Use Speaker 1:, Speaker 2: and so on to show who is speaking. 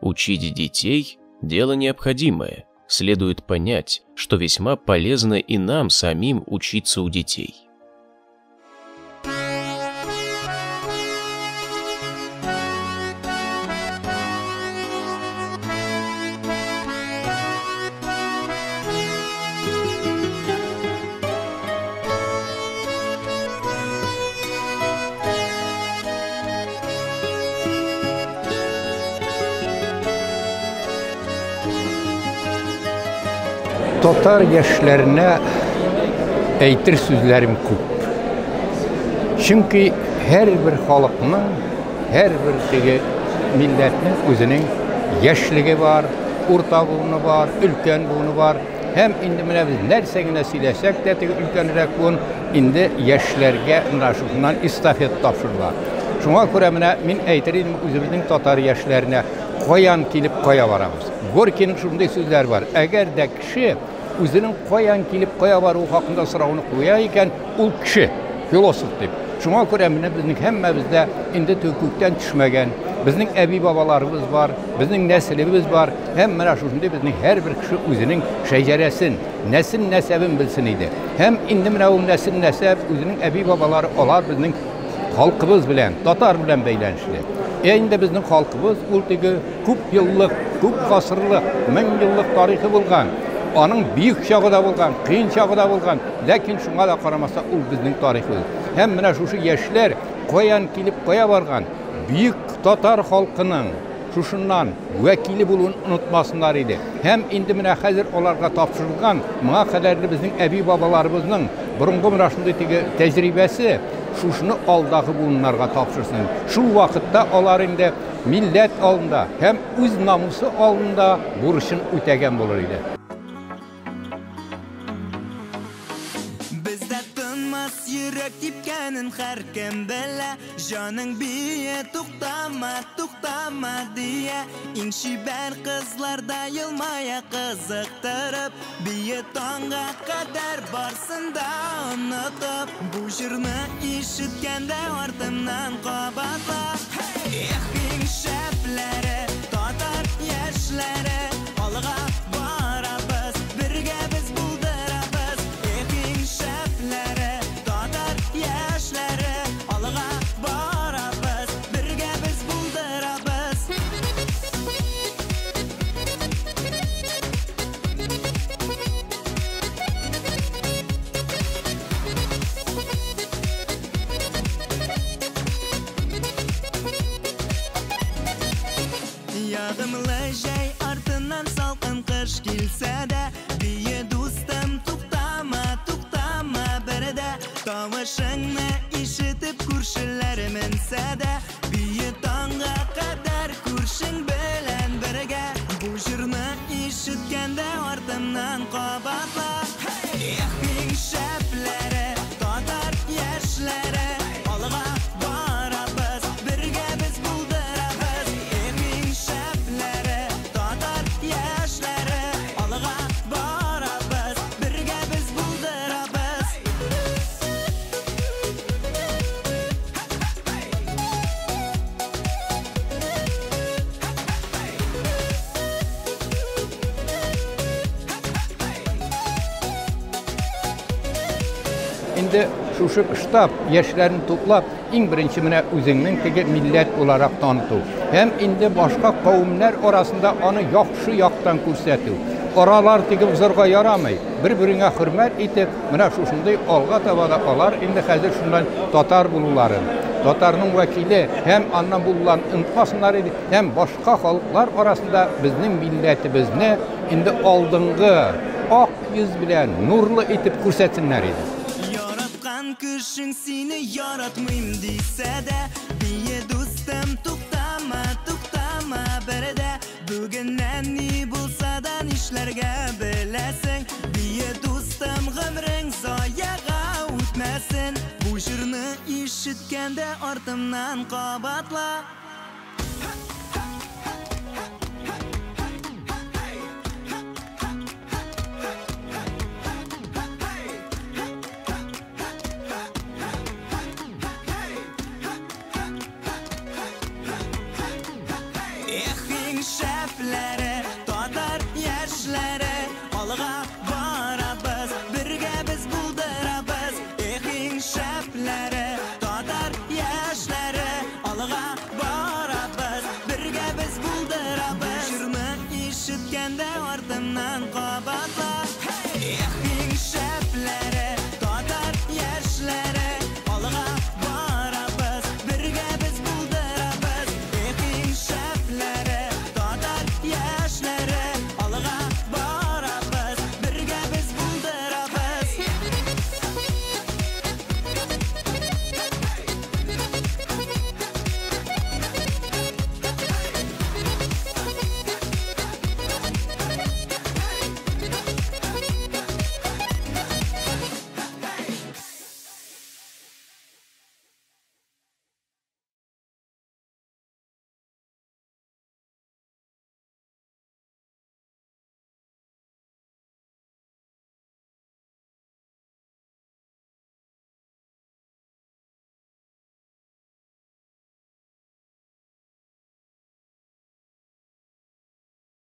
Speaker 1: Учить детей – дело необходимое. Следует понять, что весьма полезно и нам самим учиться у детей.
Speaker 2: Татар яшьләренә әйтер сүзләрем күп. Чөнки һәрбер халыкның, һәрбер теге милләтнең үзенең яшьлеге бар, урта буыны бар, өлкән буыны бар. Һәм инде менә без нәрсә генә сөйләсәк тә, теге өлкәнрәк буын инде яшьләргә менә шушыннан эстафета тапшырыла. Шуңа күрә менә мин әйтер идем үзебезнең татар яшьләренә, каян килеп кая барабыз? Горькийның шундый сүзләре бар. Әгәр дә кеше үзенең каян килеп кая баруы хакында сорауны куя икән, ул кеше, философ дип. Шуңа күрә менә безнең һәммәбез дә инде күктән төшмәгән. Безнең әби-бабаларыбыз бар, безнең нәселебез бар. Һәм менә шушындый безнең һәрбер кеше үзенең шәҗәрәсен, нәсел-нәсәбен белсен иде. Һәм инде менә ул нәсел-нәсәб, үзенең әби-бабалары, алар безнең халкыбыз белән, татар белән бәйләнешле. Ә инде безнең халкыбыз ул теге күп еллык, күп гасырлык, мең еллык тарихы булган. Аның бөек чагы да булган, кыен чагы да булган, ләкин шуңа да карамастан ул безнең тарихыбыз. Һәм менә шушы яшьләр каян килеп кая барган, бөек татар халкының шушыннан вәкиле булуын онытмасыннар иде. Һәм инде менә хәзер аларга тапшырылган моңа кадәрле безнең әби-бабаларыбызның борынгы менә шундый теге тәҗрибәсе шушыны алдагы буыннарга тапшырсын. Шул вакытта алар инде милләт алдында һәм үз намусы алдында бурычын үтәгән булыр иде.
Speaker 3: Бездә тынмас йөрәк типкәнен һәркем белә. Җаның бие, туктама, туктама дия. Иң чибәр кызлар да елмая кызыктырып. Бие таңга кадәр барсын да онытып. Бу җырны ишеткәндә артымнан кабатла. Эх, иң шәпләре, татар яшьләре, алга барабыз, бергә без булдырабыз. Эх, иң шәпләре, татар яшьләре, алга барабыз, бергә без булдырабыз. Ягымлы җәй артыннан салкын кыш килсә дә, бие дустым, туктама, туктама бер дә. Тавышыңны ишетеп күршеләр менсә дә, бие таңга кадәр күршең белән бергә. Бу җырны ишеткәндә артымнан кабатла. Эх, иң шәпләре, татар яшьләре, алга барабыз, бергә без булдырабыз. Эх, иң шәпләре, татар яшьләре, алга барабыз, бергә без булдырабыз.
Speaker 2: Инде шушы штаб яшьләрен туплап, иң беренче менә үзеңнең теге милләт буларак таныту. Һәм инде башка кавемнәр арасында аны яхшы яктан күрсәтү. Аралар теге узарга ярамый. Бер-береңә хөрмәт итеп, менә шушындый алга таба да алар инде хәзер шуннан татар булуларын, татарның вәкиле һәм аннан булуларын онытмасыннар иде. Һәм башка халыклар арасында безнең милләтебезне инде алдынгы ак йөз белән нурлы итеп күрсәтсеннәр иде.
Speaker 3: Яраткан кешең сине яратмыйм дисә дә, бие дустым, туктама, туктама бер дә. Бүгеннән ни булса да нишләргә беләсең, бие дустым, гомерең заяга үтмәсен. Бу җырны ишеткәндә артымнан кабатла.